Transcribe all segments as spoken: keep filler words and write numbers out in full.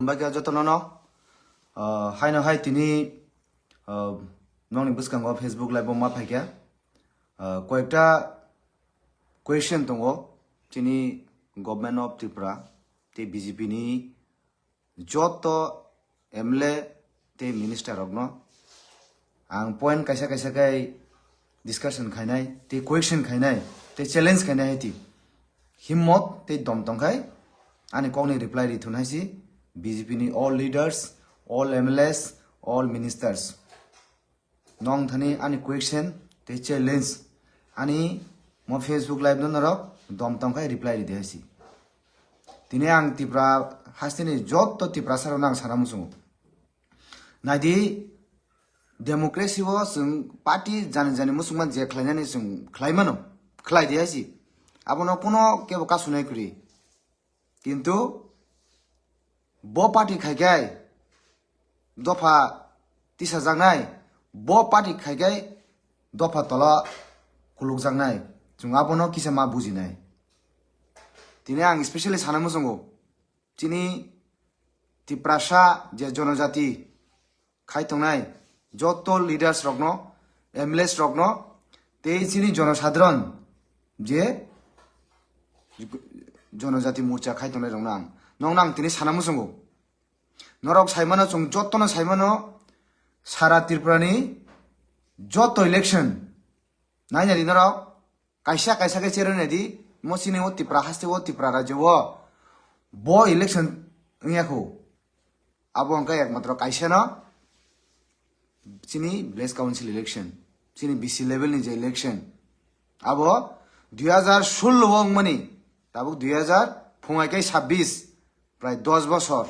Bagya jotono no, ah, haino hai tini, ah, nokni bwskango Facebook live o ma phaikha. Ah, koyekta question tongo chini Government of Tripura tei B J P ni joto M L A tei minister rokno ang point kaisa kaisa khai discussion khainai tei question khainai tei challenge khainai hai ti. Himmot tei dom tongkhai ani kokni reply ri thun hai si B J P ni all leaders, all M L As, all ministers. Nong thani ani question tei challenge ani mo Facebook live no norok dom tongkhai reply ri di hai si. Tini ang Tripura hasteni joto Tripura saro nang sana musungo. Naidi democracy o chwng party jani jani musungma je khlainani chwng khlai mano, khlai di hai si. Abono kuno kebo kasunai kwrwi. Kintu bo party khai khai dopha tisajaknai, bo party khai khai dopha tola kulukjaknai. Chwng abono kisa ma bujinai. Tini ang specially sana musungo. Chini Tiprasa je jonojati khai tongnai joto leaders rokno, M L As rokno tei chini jonosadharon je jonojati morcha khai tongnai rokno ang nokno ang tini sana musungo. Norok saimano chwng jotono saimano sara Tripura ni joto election nainani norok kaisa kaisa khe cherwi naidi, mo chini o Tripura haste o Tripura rajyo o bo election wngya kho. Abo hwnkhe ekmatro kaisa no chini village council election, chini B C level ni je election, abo dui hazar sullo o wngmani, tabuk dui hazar phungai khe sabbish, prai dos bosor.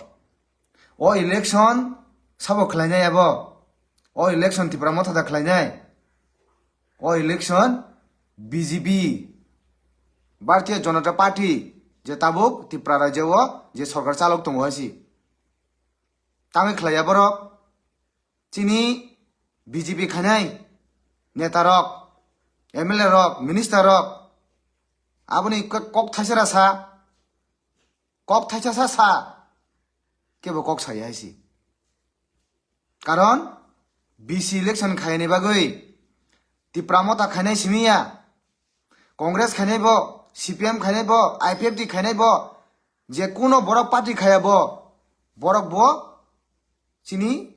O election sabo khlainai abo? O election Tipra Motha da khlainai? O election B J P, Bharatiya Janata Party, je tabuk Tipra rajya o je sorkar chalok tongo hai si. Tangwi khlaiya borok? Chini B J P khainai neta rok, M L A rok, minister rok, aboni kok, kok thaisara sa, kok thaisa sa sa, kebo kok saya hai si. Karon B C election khaini bagwi Tipra Motha khainai simi ya, Congress khainai bo, C P M khainai bo, I P F T khainai bo, je kuno borok party khaya bo, borok bo chini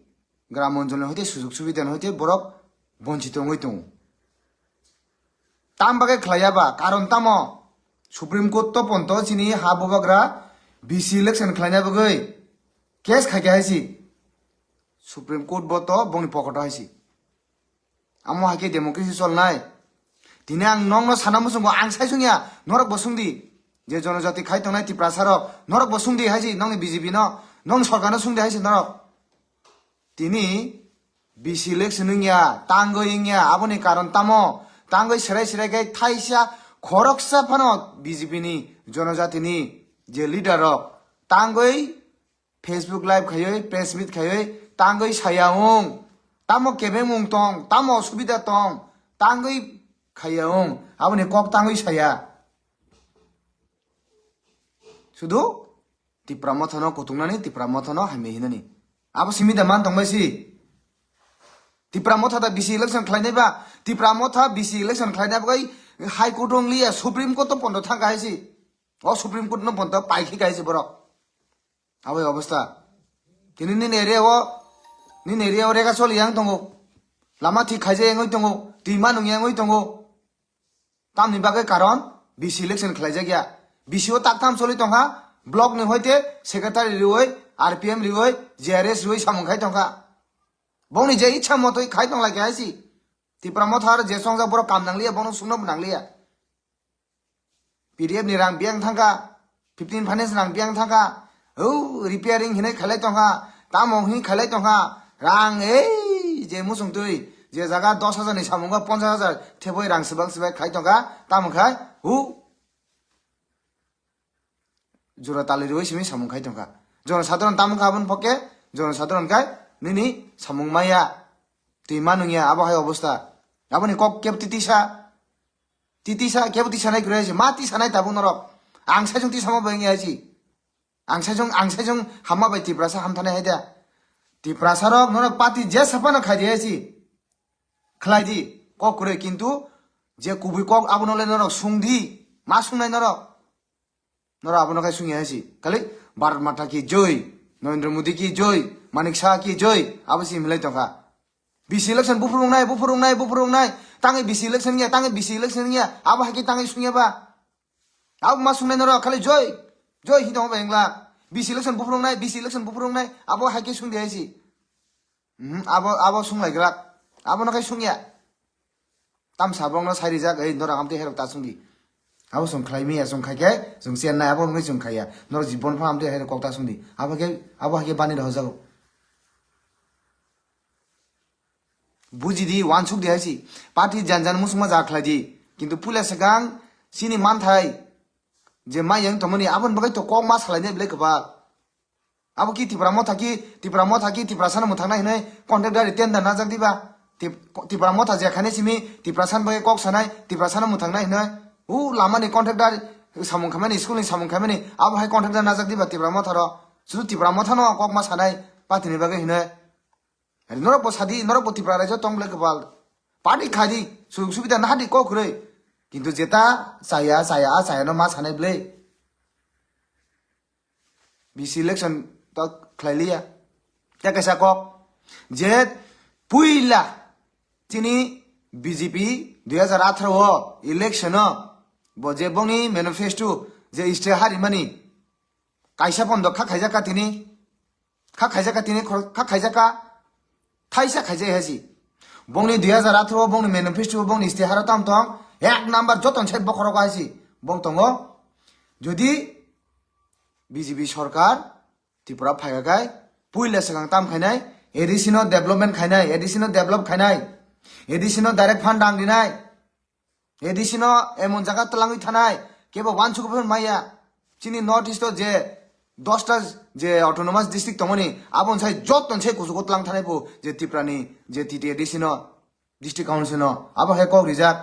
gram onjolni hoite sujog subidani hoite borok bonchito wngwi tongo. Tam bagwi khlaiya ba, karon tamo? Supreme Court to ponto chini ha bubagra B C election khlaina bagwi case khaikha hai si. Supreme Court bo to bongni pokoto hai si. Amo hai khe democracy cholnai. Tini ang nokno sana muchungo, ang sai sungya, norok bo sungdi. Je jonojati khai tongnai Tiprasa rok, norok bo sungdi hai si, nokni B J P no, nokni sorkar no sungdi hai si norok. Tini B C election wngya, tangwi wngya, aboni karon tamo? Tangwi serai serai khe thaisa khoroksa phano B J P ni jonojati ni je leader rok tangwi Facebook live khaiwi, press meet khaiwi tangwi saya wng. Tamo kebengmung tong, tamo osubida tong, tangwi khaya wng. Aboni kok tangwi saya. Sudu Tipra Motha no kutungnani, Tipra Motha no hamya hinani. Abo simi da man tongbai si. Tipra Motha da B C election khlainai ba, Tipra Motha B C election khlainai bagwi High Court wng liya, Supreme Court to pondo thang kahai si. O Supreme Court no pondo pai khi kahai si borok. Abo obostha. Tini nini area o, nini area o rega choli yang tongo. Lama thik khaijak yang oi tongo. Twi manung yang oi tongo. Tamni bagwi karon B C election khlaijak ya. B C o taktham choli tongkha, block ni hoite secretary riwi, R P M riwi, G R S riwi samung khai tongkha. Bongni je ichha motoi khai tong lai khe hai si. Tipra Motha aro je chongjak borok kam nang liya, bono sungno bo nang liya. P D F ni rang biyang thangkha, fifteen finance rang biyang thangkha, o repairing hinwi khailai tongkha, tamo hwnwi khailai tongkha, rang ei je muchung twi je jaga dos hajar ni samungo ponchash hajar theboi rang swbak swbak khai tongkha, tamo khai hu jora tali rwi simi samung khai tongkha. Jonosadharon tamo kha aboni phokke, jonosadharon khai nini samung maya, twi ma nungya, abo hai obostha. Aboni kok kebo titisa. Titisa, kebo tisanai kwrwi hai si. Ma tisanai tabuk norok. Ang saichung tisamo bo wngya hai si. Ang saijong, ang saijong hamma bai Tiprasa hamthani hai da. Tiprasa rok norok party je saphano khai di hai si. Khlai di, kok kwrwi, kintu je kubui kok abono le norok sung di, ma sungnai norok? Norok abono khai sungya hai si. Khali Bharat Mata ki joi, Narendra Modi ki joi, Manik Saha ki joi, abo si himlai tongkha. B C election buphuru wngnai, buphuru wngnai, buphuru wngnai. Tangwi B C election ya, tangwi B C election ya. Abo hai khe tangwi sungya ba. Abo ma sungnai norok khali joi, joi hi tongo ba engla. B C election buphuru wngnai, B C election buphuru wngnai. Abo hai khe sung di hai si. Mhm, abo, abo sung lai grak. Abono khai sungya. Tam sabong no sai rijak, ei norok amtwi herok ta sung di. Abo sung khlai miya, sung khai khe, sung chen nai, abo wngwi sung khaiya. Norok jibon pha amtwi herok kok ta sung di. Abo khe, abo hai khe bani rohor jago. Buji di, wansuk di hai si. Party jan jan musuma ja khlai di. Kintu puila swkang chini manthai je mayang tongmani aboni bagwi to kok ma salai nai belai kwbal. Abo ki Tipra Motha ki, Tipra Motha ki, Tiprasano mwthangna hinwi contract dari tender najak diba? Tip-, Tipra Motha je khainai simi, Tiprasano bagwi kok sanai, Tiprasano mwthangna hinwi. U lamani contract dari samung khaimani, school ni samung khaimani, abo hai contract dari najak diba Tipra Motha ro? Sudu Tipra Motha no kok ma sanai, party ni bagwi hinwi. Ari norok bo sadi, norok bo Tipra raijo tong le kwbal. Party khai di, sujug subida naha di kok kwrwi. Kintu jeta chaya, chaya, a chaya no ma sanai ble. B C election to khlai liya. Tei kaisa kok je puila chini B J P dui hajar atharo o election o bo je bongni manifesto je iste harimani kaisa pondo kha khaijak ka tini, kha khaijak ka tini, khor-, kha khaijak ka thaisa khaijak hai si. Bongni dui hajar atharo o bongni manifesto o bongni iste haro tam tong ek number joton side bokhorok hai si bong tongo. Jodi B J P sorkar Tripura phaikha khai puila swkang tam khainai, A D C no development khainai, A D C no develop khainai, A D C no direct fund rang rinai, A D C no emon jaga twlangwi thanai, kebo wansuk phano maya. Chini North East o je dosta je autonomous district tongmani, aboni sai joto sai kuchugo twlang thanai bo je Tripura ni je T T A D C no. District Council no abo hai kok rijak.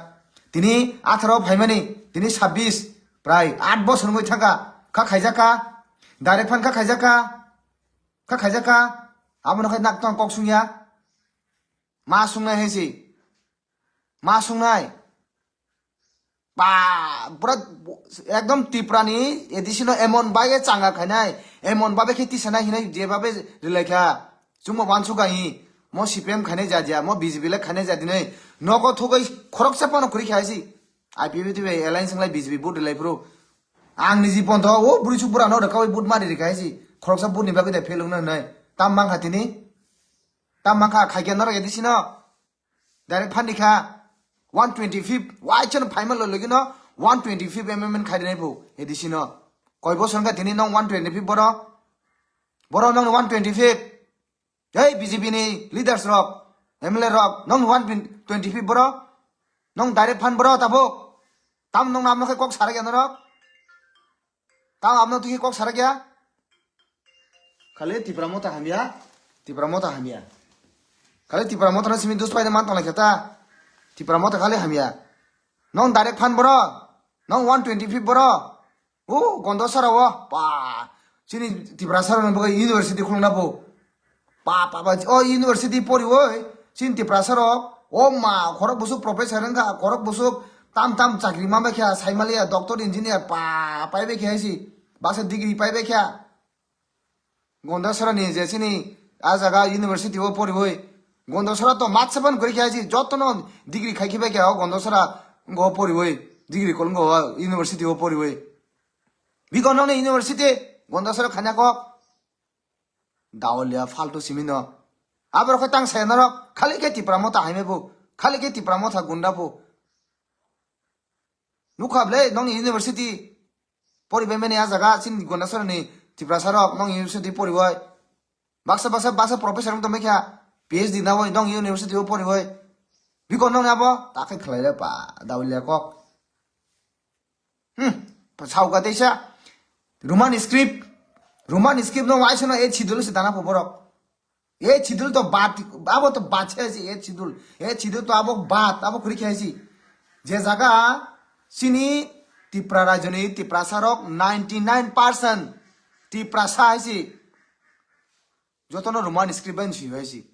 Tini atharo phaimani, tini sabbish, prai aat bosor wngwi thangkha. Kha khaijak kha, direct fund kha khaijak kha, kha khaijak kha. Abono khai nak tong kok sungya. Ma sungnai hai si. Ma sungnai. Ba, pura ekdom Tripura ni A D C no emon babe changa khainai, emon babe khe tisanai hinai je babe rilai kha. Chwngbo wansuk kha hi, mo C P M khainai ja dia, mo B J P le khainai ja dinai. Nogo thugwi khoroksa phano kwrwi kha si. I P F T bai alliance wnglai B J P vote rilai phuru. Ang niji pontho o bwrwi suk bwrano rwkaui vote mari rikha si. Khoroksa vote ni bagwi de fail wngna hinai. Tam mang kha tini. Tam mang kha khaikhe norok A D C no. Direct phan ni kha one twenty fifth, wai chano phaima lo logino one twenty fifth amendment khai rinai bo A D C no. Koi bosor wngkha tini nong one twenty fifth boro? Boro nong one twenty fifth. Hey, B J P ni leaders rok, M L A rok, nong one twenty fifth boro? Nong direct phan boro tabuk? Tam nong namno khe kok sarak ya norok? Tamo abno twi kok sarak ya? Khali Tipra Motha hamya, Tipra Motha hamya. Khali Tipra Motha no simi dus paida man tonglaikha ta. Tipra Motha khali hamya. Nong direct phan boro, nong one twenty fifth boro. O Gondosara o pa. Chini Tiprasa rok no bagwi university khulungna bo. Pa, pa, pa, o university poriwi, chini Tiprasa rok, o ma, khorok busuk professor wngkha, khorok busuk tam tam chakri manbai kha, saimaliya, doctor, engineer, pa, paibai kha si, baksa degree paibai kha. Gondasara ni je chini a jaga university o poriwi, Gondasara to matsa ban kwrwi kha si, jotono degree khai khibai kha, o Gondasara wngkha o poriwi, degree kol wngkha o university o poriwi. Bikon nokni university, Gondasara khanya kok. Daolia faltu simi no. Aborok khe tang saya norok, khali khe Tipra Motha haime bo, khali khe Tipra Motha gunda bo. Nukha ble nokni university poribai mani a jaga chini Gondasara ni Tiprasa rok nokni university poribai. Baksa baksa baksa professor wng tongbai kha, P H D nawi nokni university o poribai. Bikon nokni abo ta khe khlai le pa, daolia kok. Hmm, sauka teisa. Roman script. Roman script no waisa no eighth schedule se dana pho borok. Eighth schedule to bad, abo to bad se si eighth schedule. Eighth schedule to abo bad, abo kuri khe si. Je jaga chini Tipra rajyo ni Tiprasa rok ninety nine percent Tiprasa hai si. Jotono Roman script bai si hai si.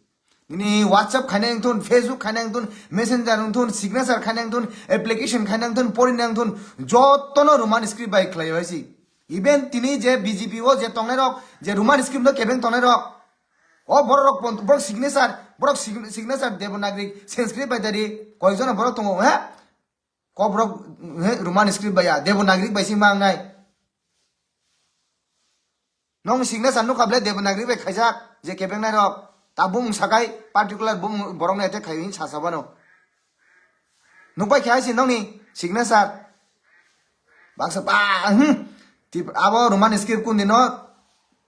Nini WhatsApp khaina wngthun, Facebook khaina wngthun, Messenger wngthun, signature khaina wngthun, application khaina wngthun, porina wngthun, jotono Roman script bai khlai hai si. Even tini je B J P o je tongnai rok, je Roman script no kebeng tongnai rok, o borok rok pon-, borok signature, borok sig-, signature Devanagari, Sanskrit bai dari, koijono borok tongo, he? Kokrok, he, Roman script bai ya, Devanagari bai si mangnai. Nong signature nukha ble Devanagari bai khaijak, je kebengnai rok, ta bumung sakai, particular bumung borok ni attack khai hin sasa bano. Nukbai khe hai si nongni signature. Baksa ba, hmm. Tip, abo Roman script kundi no,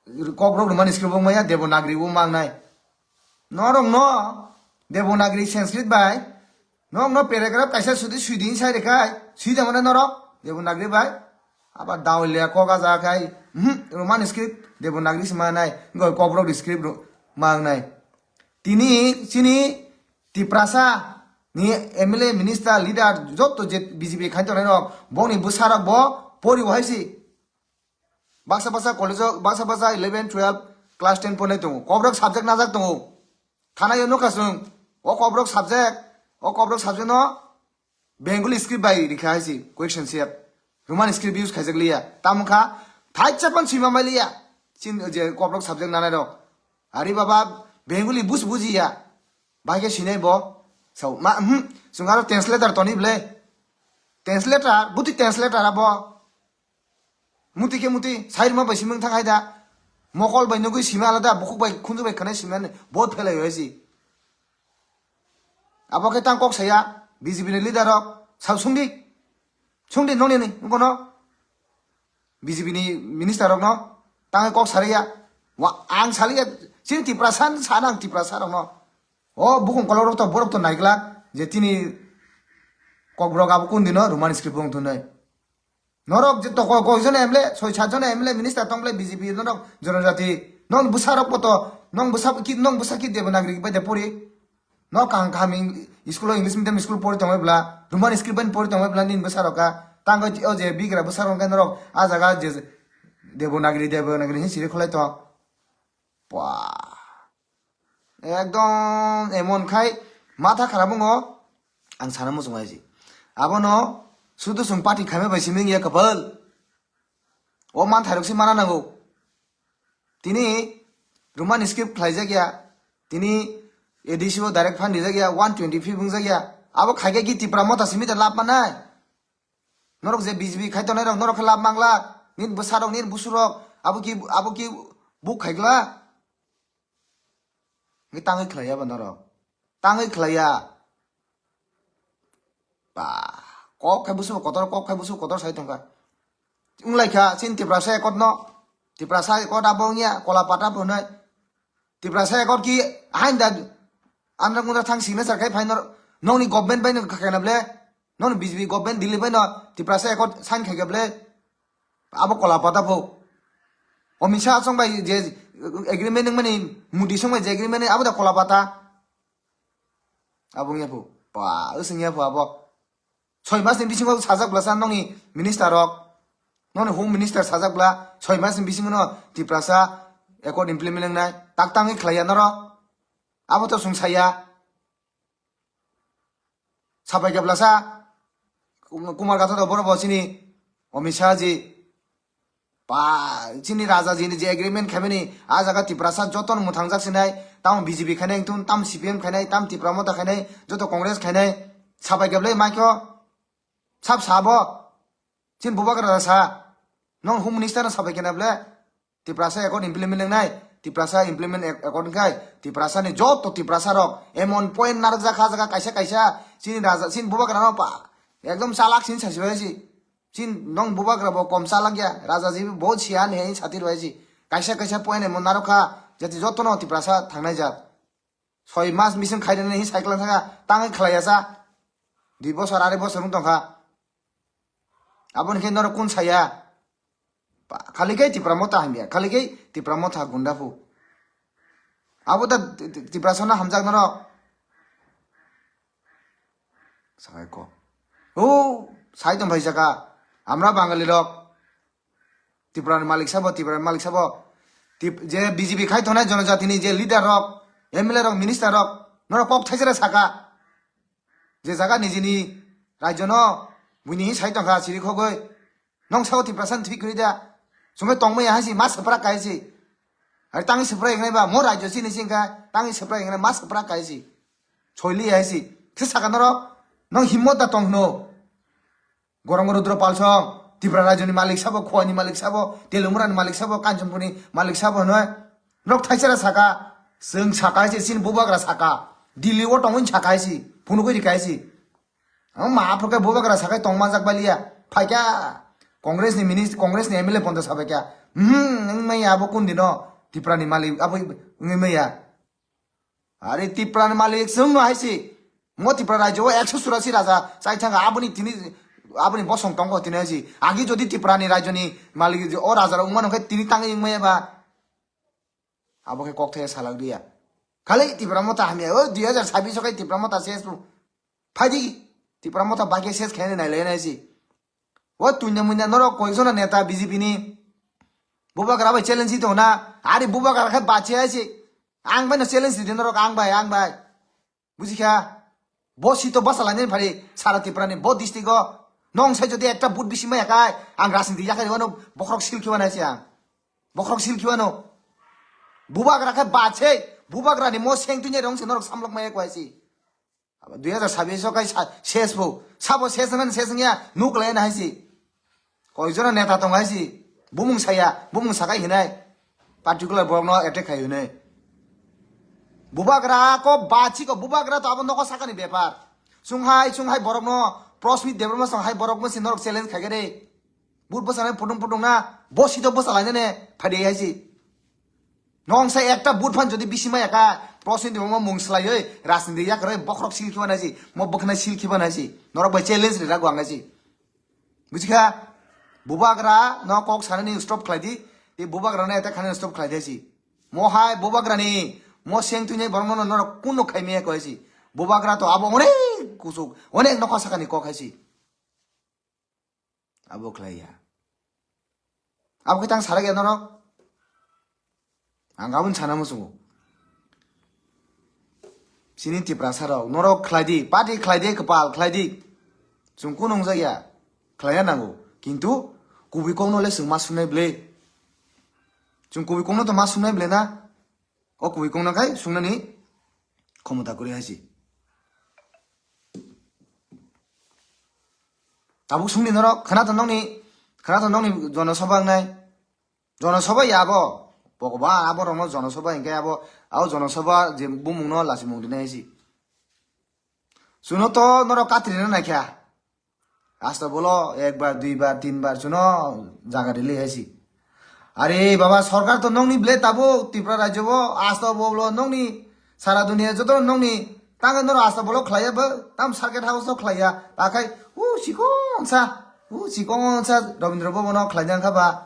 kokrok Roman script bo maya, Devanagari bo mangnai. Norok no Devanagari Sanskrit bai, norok no paragraph kaisa sudi sui di sai rekhai, sui da mane norok Devanagari bai. Aba daulia kok aja khai, hmm, Roman script Devanagari se manai, goi kokrok script ro-, mangnai. Tini chini Tiprasa ni M L A, minister, leader joto je B J P khai tongnai rok, bongni bwsarok bo pori bo hai si. Baksa baksa college o, baksa baksa eleven, twelve, class ten pornai tongo. Kokrok subject najak tongo. Thana yo nukha chwng. O kokrok subject, o kokrok subject no Bengali script bai rikha hai si, question set. Roman script use khaijak liya. Tamo kha, thaitsa pan sima mai liya. Chin je kokrok subject nanai rok. Ari baba, Bengali bus bujiya. Bai khe sinai bo. So, ma, hmm, chwng aro translator toni ble. Translator, buti translator abo. Muti khe muti, sairma bai simung thang hai da. Mokol bai nugui sima alada, bukhuk bai khunju bai khanai sima ni, vote phelai hai si. Abo khe tang kok saya, B J P ni leader rok, sao sungdi. Sungdi nongni ni, nungkono. B J P ni minister rok no, tang kok sariya. Wa, ang saliya, chini Tiprasa sana ang Tiprasa rok no. O bukung kolok rok to borok to naiglak, je tini kok borok abo kundi no Roman script bung thunai. Norok je toko koi jon M L A, soi sat jon M L A, minister tong ble B J P norok jonojati. Nong bwsa rok poto, nong bwsa ki, nong bwsa ki Devanagari bai de pori. No kaham kaham ing-, school o English medium school pori tongoi bla, Roman script bai pori tongoi bla nin bwsa rok ka. Tang o je bigra bwsa rok ka norok a jaga je Devanagari, Devanagari hin siri kholai to. Pwa. Ekdom emon khai matha kharap wngo, ang sana muchung hai si. Abono sudu sung party khaima bai simi ya kapal. O man thairok si mana nango. Tini Roman script khlaijak ya. Tini A D C o direct fund rijak ya, one twenty fee wngjak ya. Abo khaikhe ki Tipra motha simi da lab manai. Norok je B J P khai tongnai rok, norok khe lab manglak. Nini bwsa rok, nini busu rok, abo ki, abo ki buk khai glak. Ngi tangwi khlaiya ba norok. Tangwi khlaiya. Ba, kok khai busu kotor, kok khai busu kotor sai tongkha. Wnglaikha, chini Tiprasa ekot no. Tiprasa ekot abo wngya, kola pata phunai. Tiprasa ekot ki hain da andra mundra thang signature khai phaino nongni government bai no khakhana ble, nongni B J P government Delhi bai no Tiprasa ekot sign khaikha ble, abo kola pata pho. Amit Shah song bai je agreement nang mani, Modi song bai je agreement abo da kola pata. Abo wngya pho, pa, wswngya pho abo. Soi mas ni bisingo sajak bwlasa nongni minister rok, nongni home minister sajak bwla, soi mas ni bisingo no Tiprasa accord implement wngnai, tak tangwi khlaiya norok. Abo to sung saya. Sapai khe bwlasa Kumar Gatha to borok bo chini Amit Shah ji. Ba, chini raja jini je agreement khaimani, a jaga Tiprasa jotono mwthangjak sinai, tamo B J P khainai wngthun, tam C P M khainai, tam Tipra Motha khainai, joto Congress khainai, sabai khe belai maikho, sab sabo, chini bubagra sa, nong home minister no sabai khe na ble, Tiprasa accord implement wngnai, Tiprasa implement ac-, accord wngkhai, Tiprasa ni joto Tiprasa rok, emon point narwkjak kha jaga kaisa kaisa, chini raja, chini bubagra no pa, ekdom chalak sini sasi bai si. Chin nong bubagra bo kom chalak ya, raja ji bo siyan he sati rwai ji. Kaisa kaisa point mo narok kha, jati joto no Tiprasa thangnai jat. Soi mas bising khairani hi cycle thanga, tangwi khlaiya sa. Dui bosor, arai bosor wng tongkha. Aboni khe norok kun saya? Pa, khali khe Tipra Motha hamya, khali khe Tipra Motha gunda phu. Abo da Ti-, Ti-, Tiprasa no hamjak norok. Sakai ko. O, sai tong phai saka. Amra Bangali rok. Tripura ni malik sabo, Tripura ni malik sabo. Tip-, je B J P khai tongnai jonojati ni je leader rok, M L A rok, minister rok, norok kok thaisara saka. Je jaga nijini rajyo no buini hi sai tongkha siri khogoi. Nong sao Tiprasa thwi khuri da. Sumai tongmai hai si, ma sapra kai si. Ari tangi sapra ingnai ba, mo rajyo si ni singkha, tangi sapra ingnai, ma sapra kai si. Choili hai si. Khe saka norok, nong himmot da tong hno. Gorong Rudra Pal song, Tripura rajyo ni malik sabo, Khowai ni malik sabo, Telumura ni malik sabo, Kanchanpur ni malik sabo hwnoi. Norok thaisara saka, chwng saka hai si, chini bubagra saka. Delhi o tongwi saka hai si, phunugwi rika hai si. Ang ma aphuru khe bubagra sakai tong manjak baliya. Phaikha Congress ni minis-, Congress ni M L A ponta sabaikha. Hmm, wng maya abo kun dino Tripura ni malik abo wngwi maya. Are Tripura ni malik chwng no hai si. Mo Tripura rajyo o ekso churasi raja chai thanga aboni tini aboni bosong tongo tini hai si. Agi jodi Tripura ni rajyo ni malik o raja rok wngmano khe tini tangwi wng maya ba. Abo khe kok thaya salak diya. Khali Tipra Motha hamya, o dui hajar sabbish o khai Tipra Motha ses bu. Phaidi, Tipra Motha bagya ses khaina nai lai nai si. O tuina muina norok koi jona neta B J P ni. Bubagra bai challenge to na, ari bubagra khai bache ai si. Ang bai no challenge di norok ang bai, ang bai. Bujikha? Bo sito basa lainani phari sara Tripura ni bo district o. Nong sai jodi ekta vote bisi maya khai, ang rajniti yakhari wano bokhorok sil khiwa nai si ang. Bokhorok sil khiwa no. Bubagra khai bache, bubagra ni mo seng tunya rong se norok samlok maya kwai si. Dui hajar sabbish o khai sa-, ses bo. Sabo ses nang ses ya, nuk lai na hai si. Koi jora neta tong hai si, bumung saya, bumung sakai hinai, particular borok no attack khai hinai. Bubagra ko bachi ko bubagra to abo noko sakani bepar. Chwng hai, chwng hai borok no, Prosmit Debbarma song hai borok no si norok challenge khai gare. But bwsana phutung phutung na, bo si to bwsa lai ne, phai de hai si. Nong sai ekta but phan jodi bisi maya kha, Prosmit Debbarma mung slai oi, rajniti yakaroi bokhorok sil khiba nai si, mo bwkhwnai sil khiba nai si. Norok bai challenge ri rago ang hai si. Bujikha? Bubagra no kok sanani stop khlai di. Tei bubagra no attack khanani stop khlai di si. Mo hai bubagra ni mo seng tuinai borok no norok kuno khai maya koi si. Bubagra to abo onek kusuk, onek nokha sakani kok hai si. Abo khlai ya. Abo khe tang sarak ya norok. Ang aboni sana muchungo. Chini Tiprasa rok, norok khlai di, party khlai di, kwpal khlai di. Chwng kunu wngjak ya, khlai ya nango. Kintu kubui kokno le chwng ma sumnai ble. Chwng kubui kokno to ma sumnai ble na. O kubui kokno khai sumnani khomota kwrwi hai si. Tabuk sungni norok, khwna to nokni, khwna to nokni Jonosabha wngnai. Jonosabha ya abo. Bhagwan, abo rokno Jonosabha hinkhe abo, abo Jonosabha je bumungno lachimung rinai si. Chuno to norok katri rwna naikha. Asta bolo ekbar, duibar, tinbar chuno jaga rili hai si. Are baba, sorkar to nokni ble tabuk Tripura rajyo bo, asta bolo nokni sara dunia joto nokni tangwi norok asta bolo khlaiya bo, tam circuit house no khlaiya. Takhai u chikon sa, u chikon sa Rabindra Bhavan no khlaina kha ba.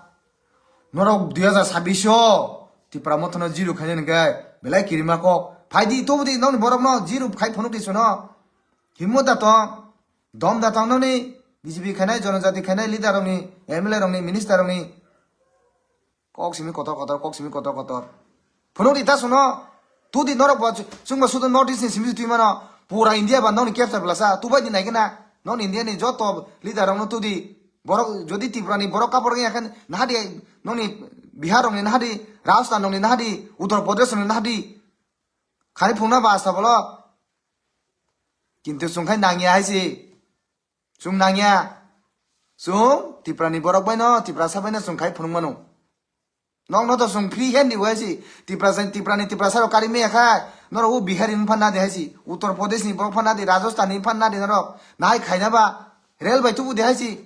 Norok dui hajar sabbish o Tipra Motha no zero khainani khe belai kirima kok. Phaidi tubudi nokni borok no zero khai phunuk di chuno. Himmo da tong, dom da tong nokni B J P khainai, jonojati khainai leader rokni, M L A rokni, minister rokni. Kok simi kotor kotor, kok simi kotor kotor. Phunuk di ta chuno. Tudi norok bo chwngbo sudu North East ni simi twi mano. Pura India ba nokni capture blasa. Tubai di nai khe na. Nokni India ni joto leader rokno tudi. Borok jodi Tripura ni borok kapor ya khe nahadi nokni Bihar rokni nahadi, Rajasthan rokni nahadi, Uttar Pradesh rokni nahadi. Khani phungna ba asta bolo. Kintu chwng khai nangya hai si. Chwng nangya. Chwng Tripura ni borok bai no, Tiprasa bai no chwng khai phunuk mano. Nokno to chwng free hand di wai si. Tiprasa, Tripura ni Tiprasa rok kari maya khai. Norok o Bihari ni phan nadi hai si. Uttar Pradesh ni borok phan nadi, Rajasthan ni phan nadi norok. Nahai khaina ba. Rail bai tubu di hai si.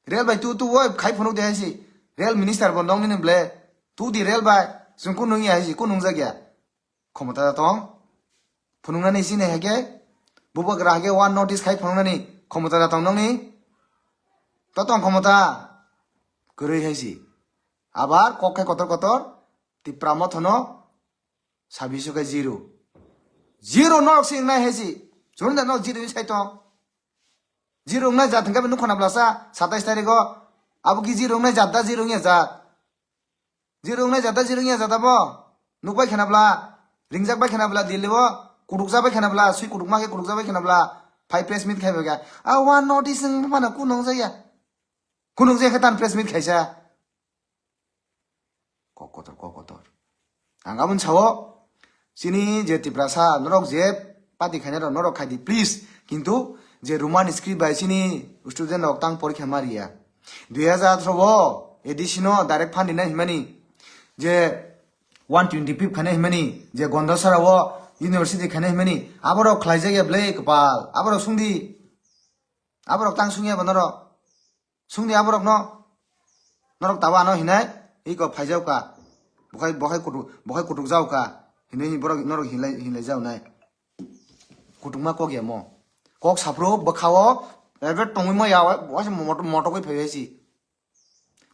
Rail bai tu tu wai khai phunuk di hai si. Rail minister bo nokni ni ble. Tu di rail bai. Chwng kunung ya hai si. Kunung jak ya. Khomota da tong. Phunuknani sini hai khe. Bubagra hai khe one notice khai phunuknani. Khomota da tong nokni. To tong khomota. Kwrwi hai si. Abar kok khe kotor kotor, Tipra Motha no sabbish khe zero. Zero norok se wngnai hai si. Chwng da no zero ni sai tong. Zero wngnai jat hwnkhe nukho na blasa, satais tarikh o Abo ki jiro wngnai jat da, jiro wngya jat. Jiro wngnai jat da, jiro wngya jat abo. Nuk bai khena bla, ringjak bai khena bla, Delhi o kutukjak bai khena bla, sui kutukma khe kutukjak bai khena bla. Phai press meet khai bai kha. A one notice wng phano kunung jaya. Kunung jaya khe tan press meet khaisa. Kok kotor, kok kotor. Ang aboni sao, chini je Tiprasa, norok je party khainai rok, norok khai di, please. Kintu je Roman script bai chini student rok tang porikha ma riya. Dui hajar atharo o A D C no direct fund rinai himani, je one twenty fifth khainai himani, je Gondasara o university khainai himani, aborok khlaijak ya ble kwpal, aborok sungdi, aborok tang sungya bo norok. Sungdi aborokno, norok tabo ano hinai, iko phaijao ka. Bokhai, bokhai kutuk, bokhai kutuk jao ka. Hinui borok norok hinlai, hinlai jao nai. Kutukma kok ya mo. Kok saphuru bwkhao, ebe tongwi mo ya, waisa moto-, motokwi phai si.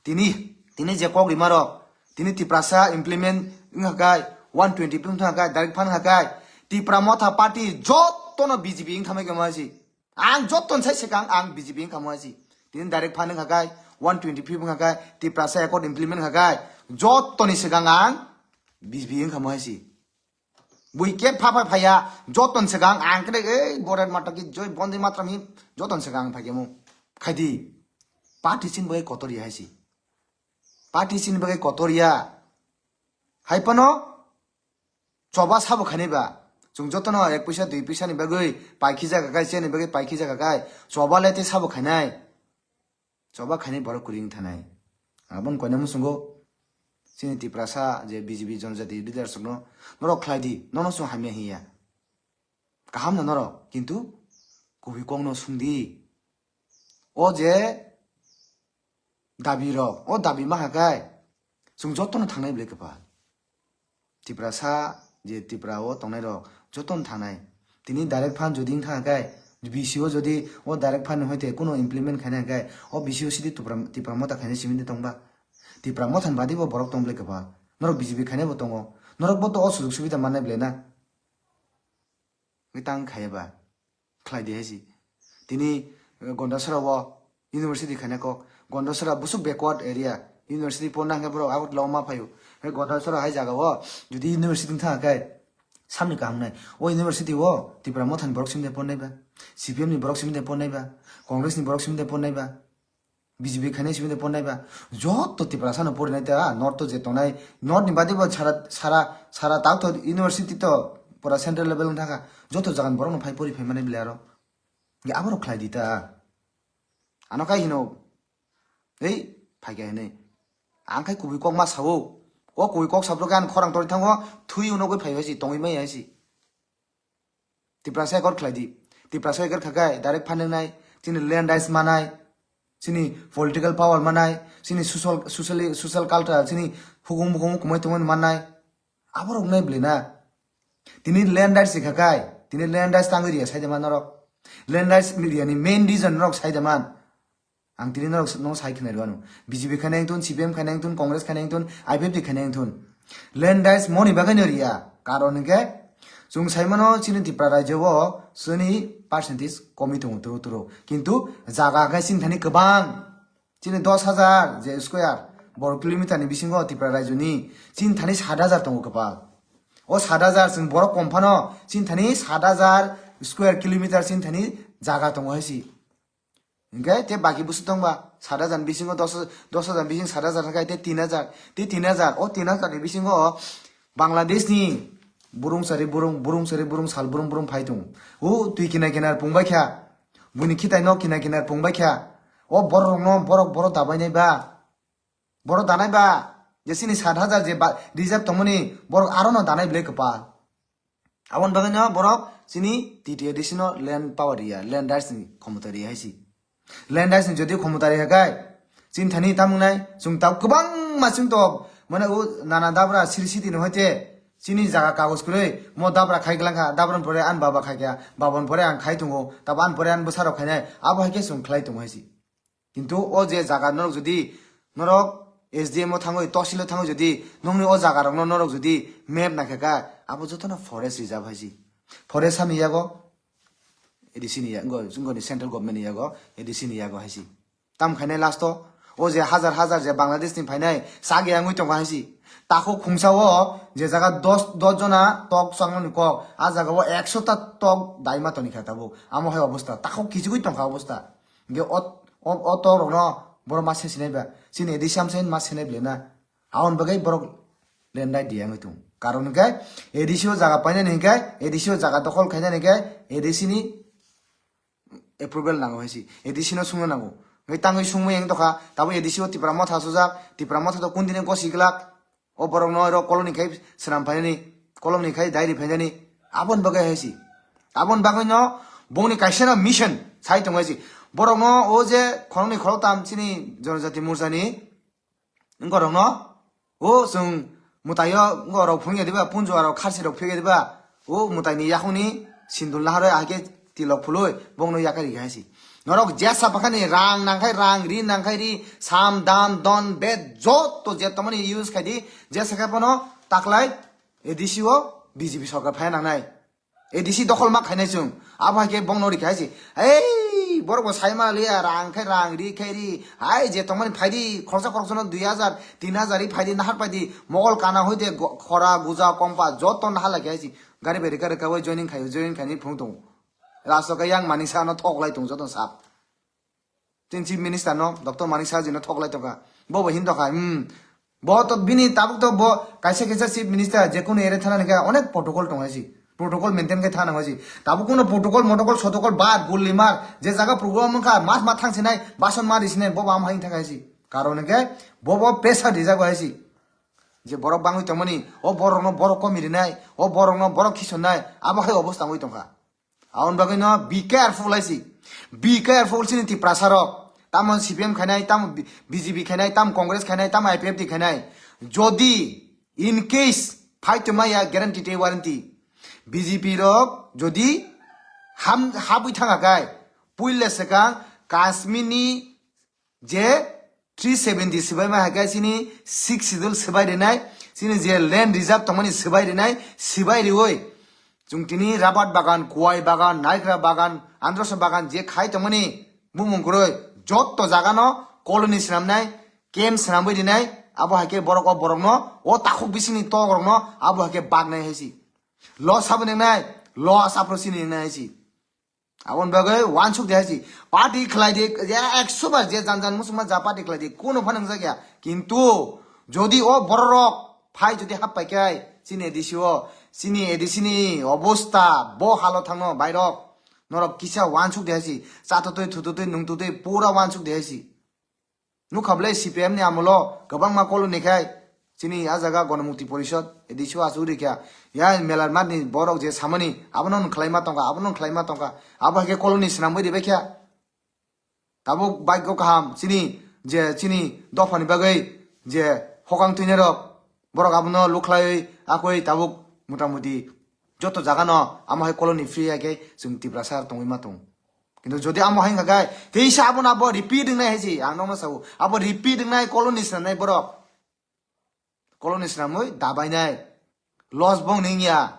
Tini, tini je kok rima rok, tini Tiprasa implement wngkha kai, one twenty wngkha kai, direct fund wngkha kai. Tipra Motha Party jotono B J P wngkha mai khe mo si. Ang joto ni sai swkang ang B J P wngkha mo si. Tini direct fund wngkha kai, one twenty fifth wngkha kai, Tiprasa Accord implement wngkha kai, joto ni swkang ang B J P wngkha mo si. Bui khe pha pha phaiya, joto ni swkang ang khe ei Bharat Mata ki joi, Bonde Mataram hi joto ni swkang ang phai khe mo. Khai di. Party chini bagwi kotor ya hai si. Party chini bagwi kotor ya. Hai phano choba sabo khainai ba. Chwng jotono ek puisa dui puisa ni bagwi pai khijak kai, chini bagwi pai khijak kai. Choba le tei sabo khainai. Choba khainai borok kwrwi wng thanai. Aboni koina muchungo chini Tiprasa je B J P Jonojati leaders rokno norok khlai di, nono chwng hamya hiya. Kaham no norok, kintu kubui kokno sungdi. O je dabi rok, o dabi maha kai chwng jotono thangnai bwle kwpal. Tiprasa je Tripura o tongnai rok jotono thangnai. Tini direct fund jodi wng thang kai, B C O jodi o direct fund ni hoite kuno implement khaina kai, o B C O sidi Tripura, Tripura Motha khaina simi de tongba. Tripura Motha ni badi bo borok tong bwle kwpal. Norok B J P khaina bo tongo. Norok bo to o sujug subida mannai bwle na. Wngwi tang khaiya ba khlai di hai si. Tini, eh, Gondasara o university khaina kok. Gondasara busuk backward area. University porna hwnkhe borok Agartala o ma phaio. Hai Gondasara hai jaga o jodi university wng thang khe samni kaham nai. O university o Tipra Motha ni borok simi de pornai ba. C P M ni borok simi de pornai ba. Congress ni borok simi de pornai ba. B J P khainai simi de pornai ba. Joto Tiprasa no porinai ta, North to je tongnai, North ni badi bo sara, sara, sara tak to university to pura central level wng thaka. Joto jagan borok no phai pori phai mani bile aro. Ge aborok khlai di ta. Ano kai hino. Ei, phai khe hinui. Ang khai kubui kok ma sao. O kubui kok sabro khe ang khorang tori thango, thui uno goi phai hai si, tongwi mai hai si. Tiprasa accord khlai di. Tiprasa accord khakai direct fund nai, chini land rights manai, chini political power manai, chini social, socially, social culture, chini hukum bukum kumai tongmani manai. Aborok nai bwle na. Tini land rights khakai, tini land rights tangwi riya sai de man norok. Land rights media ni main reason norok sai de man. Ang tini norok no sai khwnai rwanu. B J P khainai wngthun, C P M khainai wngthun, Congress khainai wngthun, I P F T khainai wngthun. Land rights moni bagwi no riya. Karon hwnkhe chwng sai mano chini Tripura rajyo o chini percentage komi tongo turo turo. Kintu jaga hwnkhe chini thani kwbang. Chini dos hajar je square bor kilometer ni bisingo Tripura rajyo ni chini thani sat hajar tongo kwpal. O sat hajar chwng borok kom phano chini thani sat hajar square kilometer chini thani jaga tongo hai si. Hingke te baki busu tongba, sat hajar ni bisingo dos, dos hajar ni bising sat hajar hingke te tin hajar, te tin hajar, o tin hajar ni bisingo Bangladesh ni burung sari burung, burung sari burung, sal burung burung phai tongo. O twi kinar kinar pung bai kha, buini khitai no kinar kinar pung bai kha. O borok rok no borok, borok dabai nai ba, borok danai ba, je chini sat hajar je ba, reserve tongmani borok aro no danai bwle kwpal. Aboni bagwi no borok chini T T A D C no land power riya, land rights ni khomota riya hai si. Land rights ni jodi khomota riya kai, chini thani tamung nai, chwng tab kwbangma chwng to, mane o nana dabra siri siti no hoite, chini jaga kagoj kwrwi, mo dabra khai glangkha, dabra ni pore ani baba khai kha, baba ni pore ang khai tongo, tabo ani pore ani bwsa rok khainai, abo hai khe chwng khlai tongo hai si. Kintu o je jaga norok jodi norok S D M o thangwi, tohsil o thangwi jodi nokni o jaga rokno norok jodi map naikha kha, abo jotono forest reserve hai si. Forest ha ni yago A D C ni yago, jungoni central government ni yago A D C ni yago hai si. Tam khainai last o O je hajar hajar je Bangladesh ni phainai chak ya wngwi tongkha hai si. Takhuk khungsa o je jaga dos, dos jona tok chaknani kok, a jaga o ekso ta tok daima toni kha tabuk. Amo hai obostha. Takhuk kichigwi tongkha obostha. Hingke o, o, o tok rokno borok ma se sinai ba. Chini A D C amsa ma sinai bile na. Aboni bagwi borok lendai diya wngwi tongo. Karon hingke A D C o jaga painani hingke, A D C o jaga dokhol khainani hingke, A D C ni approval nango hai si, A D C no sungna nango. Ngai tangwi sungmui yang tokha, tabo A D C o Tipra Motha sujak, Tipra Motha to kundini gosi glak, o borok no ro koloni khai swnam phainani, koloni khai diary phainani, abon bagwi hai si. Abon bagwi no bongni kaisa no mission sai tong hai si. Borok no o je khoroknwi khoroktam chini Jonojati Morcha ni, wngkorokno, o chwng mwtaio wngkorok phunukya diba, punjuarok kharsirok phiyokya diba, o mwtaini yakungni sindul naharwi ahai khe tilok phului bongno yakarikha hai si. Norok jesa pakhani rang nangkhai rang, ri nangkhai ri, sam dam don bet jotto je tongmani use khai di, jesa khe bono taklai A D C o B J P sorkar phai nangnai. A D C dokhol ma khainai chwng. Abo hai khe bongno rikha hai se. Ei, borok bo sai ma liya, rang khai rang, ri khai ri. Hai, je tongmani phai di, khoroksa khoroksa no dui hajar, tin hajar ri phai di, nahar phai di. Mogol kana hoi de go-, khora, guja, kompa, joto nahar lai khe hai se. Gari bai rika rika bai joining khai, joining khai ni phung tongo. Last o khe yang mani sa no thok lai tongo joto sap. Chini Chief Minister no, Doctor Manik Saha ji no thok lai tongkha. Bo bo hin tongkha, hmm. Bo to bini tabuk to bo kaisa kaisa Chief Minister je kunu ere thana ni khe onek protocol tong hai si. Protocol maintain khe thana hai si. Tabuk kunu protocol, motocol, sotocol bar, gulli mar, je jaga program wngkha, mas ma thang sinai, bason ma ri sinai, bo bo am hai thang hai si. Karon hingke bo bo pressure rijak hai si. Je borok bangwi tongmani, o borok no borok komi rinai, o borok no borok khisonai, abo hai obostha wngwi tongkha. Aboni bagwi no be careful hai si. Be careful chini Tiprasa rok. Tamo C P M khainai, tamo B-, B J P khainai, tamo Congress khainai, tamo I P F T khainai. Jodi in case fight to maya guarantee te warranty. B J P rok jodi ham habwi thanga kai. Puila sekang Kashmir ni je three seventy swbai ma hai khe chini six schedule swbai rinai, chini je land reserve tongmani swbai rinai, swbai riwi chwng tini rabat bagan, kuwai bagan, naikra bagan, androsa bagan je khai tongmani bumung kwrwi jotto jaga no colony swnamnai, camp swnamwi rinai, abo hai khe borok o borok no o takhuk bisingni tok rok no abo hai khe baknai hai si. Loss sabo ningnai, loss aphuru chini ningnai hai si. Aboni bagwi wansuk de hai si. Party khlai di, je ekso bar je jan jan muchungma ja party khlai di, kuno phano wngjak ya. Kintu jodi o bororok phai jodi hap pai khai, chini A D C o, chini A D C ni obostha bo halo thangno bairok. Norok kisa wansuk de hai si. Chatotwi, thutotwi, nungtotwi pura wansuk de hai si. Nukha bwle C P M ni amolo kwbangma colony khai chini a jaga Ganamukti Porishod, A D C o achuk rikha. Ya melar matni borok je samani abono nwng khlaima tongkha, abono nwng khlaima tongkha. Abo hai khe colony swnamwi ribai kha. Tabuk bike o kaham chini je chini dophani bagwi je hokang twinai rok borok abono lukhlaiwi akoi tabuk motamuti joto jaga no amo hai colony free hai khe chwng Tiprasa tongwi ma tong. Kintu jodi amo hai wngkha khe, teisa abono abo repeat wngnai hai se, ang nokno sao. Abo repeat wngnai, colony swnamnai borok. Colony swnamwi dabainai. Loss bongni wngya.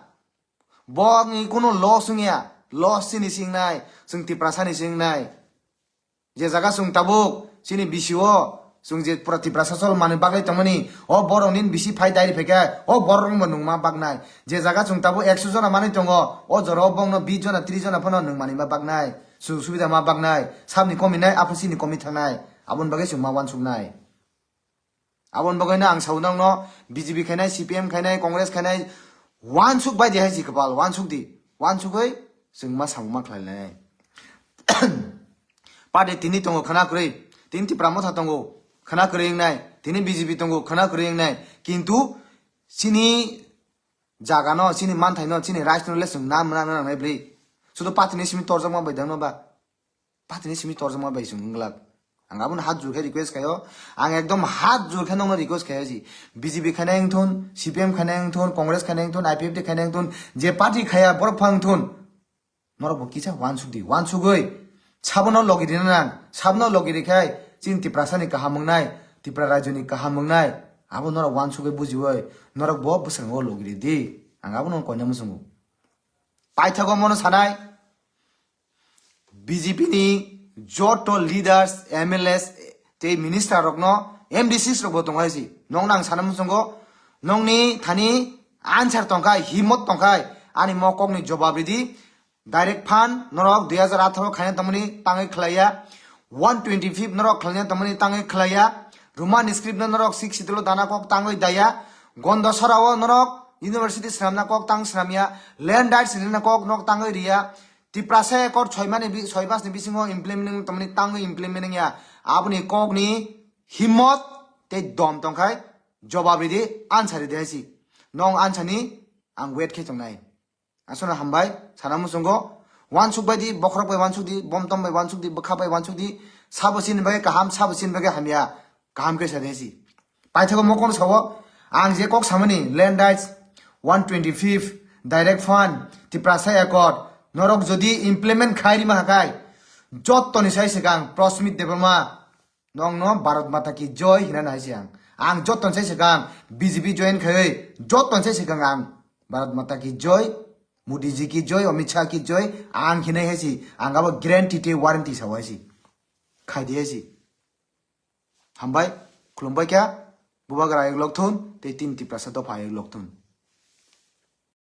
Bongni kunu loss wngya. Loss chini se wngnai. Chwng Tiprasani se wngnai. Je jaga chwng tabuk, chini B C o, chwng je pura Tiprasa chol manwi bagwi tongmani, o borokni bisi phai diary phaikha, o borok rokbo nwngma baknai. Je jaga chwng tabuk ekso jona manwi tongo, o jorao bongno bis jona, tris jona phano nwngmani ma baknai. Sujog subida ma baknai, sabni komi nai, aphuru chini komi thangnai. Aboni bagwi chwng ma uansuknai. Aboni bagwi no ang sao nokno B J P khainai, C P M khainai, Congress khainai, uansuk bai di hai si kwpal, uansuk di. Uansugwi chwng ma samung ma khlai lainai. Party tini tongo khwna kwrwi, tini Tipra Motha tongo khwna kwrwi wngnai, tini B J P tongo khwna kwrwi wngnai. Kintu chini jaga no, chini manthai no, chini rights no le chwng na mwnang nangnai bwrwi. Sudo party ni simi torjakma bai dangno ba. Party ni simi torjakma bai chwng wng glak. Ang abono hat jur khe request khaio. Ang ekdom hat jur khe nokno request khaio ji. B J P khainai wngthun, C P M khainai wngthun, Congress khainai wngthun, I P F T khainai wngthun, je party khaya borok pha wngthun. Norok bo kisa uansuk di, uansugwi sabono logi rina nang, sabono logi rikhai chini Tiprasa ni kaham wngnai, Tipra rajyo ni kaham wngnai, abo norok uansugwi bujiwi norok bo bwskango logi ridi. Ang abono koina muchungo. Paithago mono sanai, B J P ni joto leaders, M L As, tei minister rokno, M D Cs rokbo tongo hai si. Nokno ang sana muchungo, nokni thani answer tongkhai, himot tongkhai, ani mo kokni jobab ridi. Direct fund norok dui hajar atharo khaina tongmani tangwi khlaiya, one twenty fifth norok khlaina tongmani tangwi khlaiya, Roman script no norok six schedule dana kok tangwi daya, gondo sorao norok university swnamna kok tang swnamya, land rights rina kok nok tangwi riya, Tiprasa accord soi mani bi-, soi masni bisingo implement tongmani tangwi implement ya, aboni kokni himot tei dom tongkhai jobab ridi, answer ridi hai si. Nong answer ni ang wait khe tongnai. Aswkno hambai, sana muchungo. Wansuk bai di, bokhorok bai wansuk di, bomtom bai wansuk di, bwkha bai wansuk di. Sabo chini bagwi kaham, sabo chini bagwi hamya. Kaham khe sa di si. Paithago mokol sawo, ang je kok samani, land rights, one twenty fifth, direct fund, Tiprasa accord, norok jodi implement khai rima hakai, jottoni sai swkang, Prosmit Debbarma, nokno Bharat Mata ki Joy hina nai se ang. Ang jottoni sai swkang, B J P join khai, jottoni sai swkang ang, Bharat Mata ki Joy, Modi ji ki joy, Amit Shah ki joy, ang hinai hai si, ang abo guarantee tei warranty sa hai si. Khai di hai si. Hambai, khulumbai kha, bubagra ayuk lok thun, tei tin Tiprasa dopha ayuk lok thun.